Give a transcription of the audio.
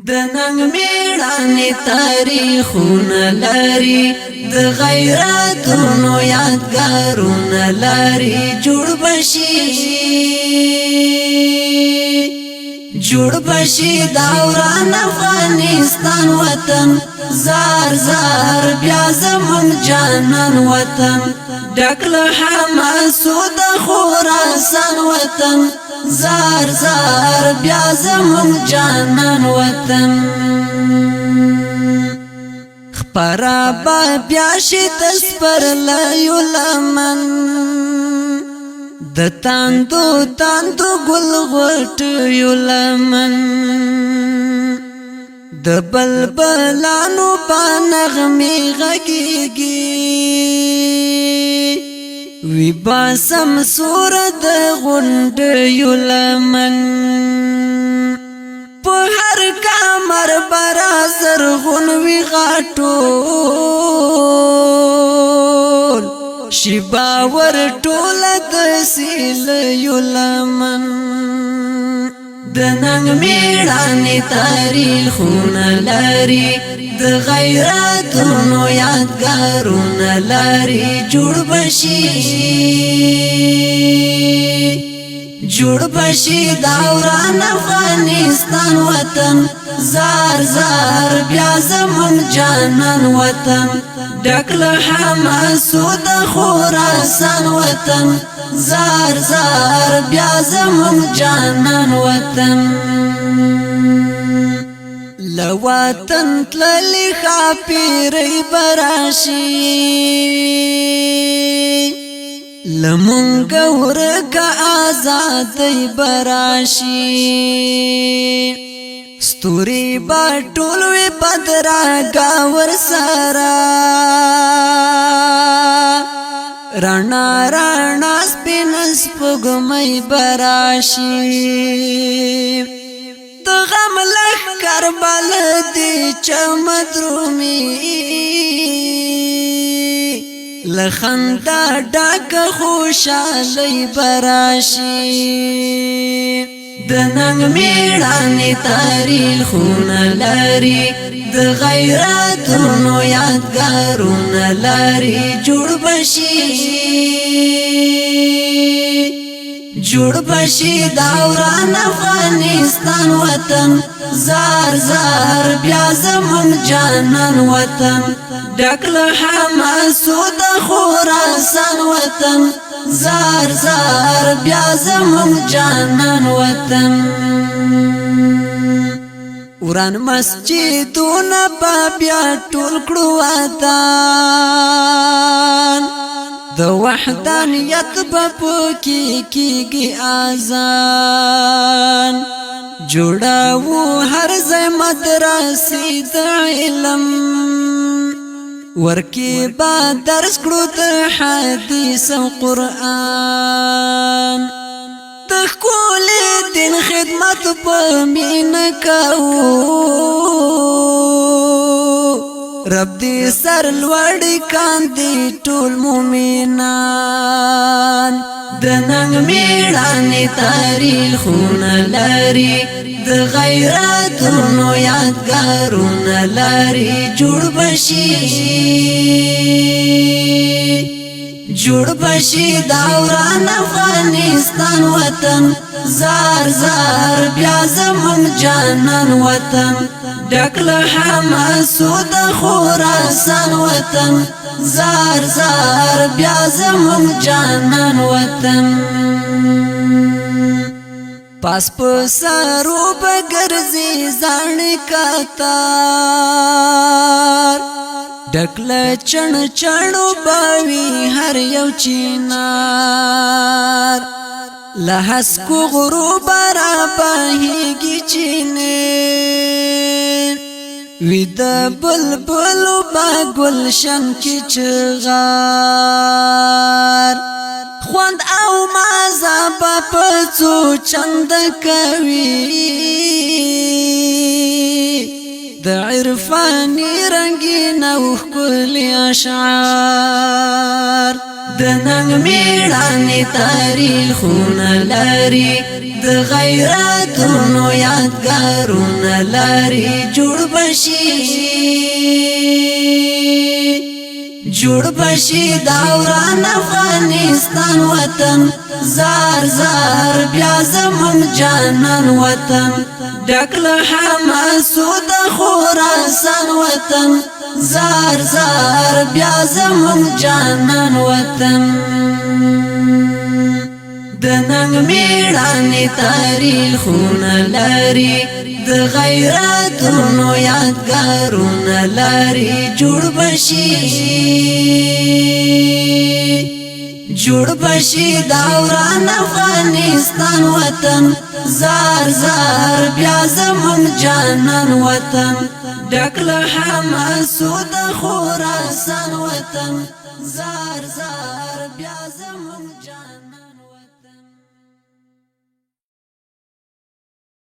د ننګ میړانې تاریخونه لري، د غیرتونو یادګارونه لري. جوړ بشي، جوړ بشي دوران افغانستان وطن، زار زار بیا زمون جانان وطن. ډک له حماسو د خراسان وطن، زار زار بیا زمون جانان وطن. خپرا با بیا شي د سپرلیو لمن، د تاندو تاندو ګل غوټیو لمن، د بلبلانو په نغمې غږیږي. وی باسم سور د غونډیو لمن، په هر کمر برا زرغون وی غاټول شي باور ټول د سیلیو لمن. د ننګ میړانې تاریخونه لري، د غیرتونو یادګارونه لري. جوړ بشي، جوړ بشي دوران افغانستان وطن، زار زار بیا زمون جانان وطن. ډک له حماسو د خراسان وطن، زار زار بیا زمون جانان وطن. لواتن تللی ښاپېرۍ به راشي، لمونږ ورکه آزادۍ به راشي. ستوري به ټول وي بدرګه ورسره، رڼا رڼا سپین سپوږمۍ به راشي. د غم لښکر بل دي چمدرومي، له خندا ډک خوشالۍ به راشي. د ننګ میړانې تاریخونه لري، د غیرتونو یادګارونه لري. جوړ بشي، جوړ بشي دوران افغانستان وطن، زار زار بیا زمون جانان وطن. ډک له حماسو د خراسان وطن، زار زار بیا زمون جانان وطن. وران مسجدونه به بیا ټول کړو وطن، د وحدانیت به پکې کیږي اذان. جوړاو هر ځای مدرسې د علم، ورکی با درس کړو د حدیث او قرآن. د ښکلي دین خدمت په مینه کوو، رب دې سر لوړ کاندي ټول مؤمنان. د ننګ میړانې تاریخونه لري، د غیرتونو یادګارونه لري. جوړ بشي، جوړ بشي دوران افغانستان وطن، زار زار بیا زمون جانان وطن. ډک له حماسو د خراسان وطن، زار زار بیا زمون جانان وطن. پاس په سرو به ګرځي زاڼې کتار، ډک له چڼ چڼو باوي هر یو چینار. له هسکو غرو به را بهیږي چینې، وي د بلبلو به ګلشن کې چغار. خوند او مزه به په څو چند کوي، د عرفاني رنګین او ښکلي اشعار. د ننګ میړانې تاریخونه لري، د غیرتونو یادګارونه لري. جوړ بشي، جوړ بشي دوران افغانستان وطن، زار زار بیا زمون جانان وطن. ډک له حماسو د خراسان وطن، زار زار بیا زمون جانان وطن. د ننګ میړانې تاریخونه لري، د غیرتونو یادګارونه لري. جوړ بشي، جوړ بشي دوران افغانستان وطن، زار زار بیا زمون جانان وطن. ډک له حماسو د خراسان وطن، زار زار بیا زمون جانان.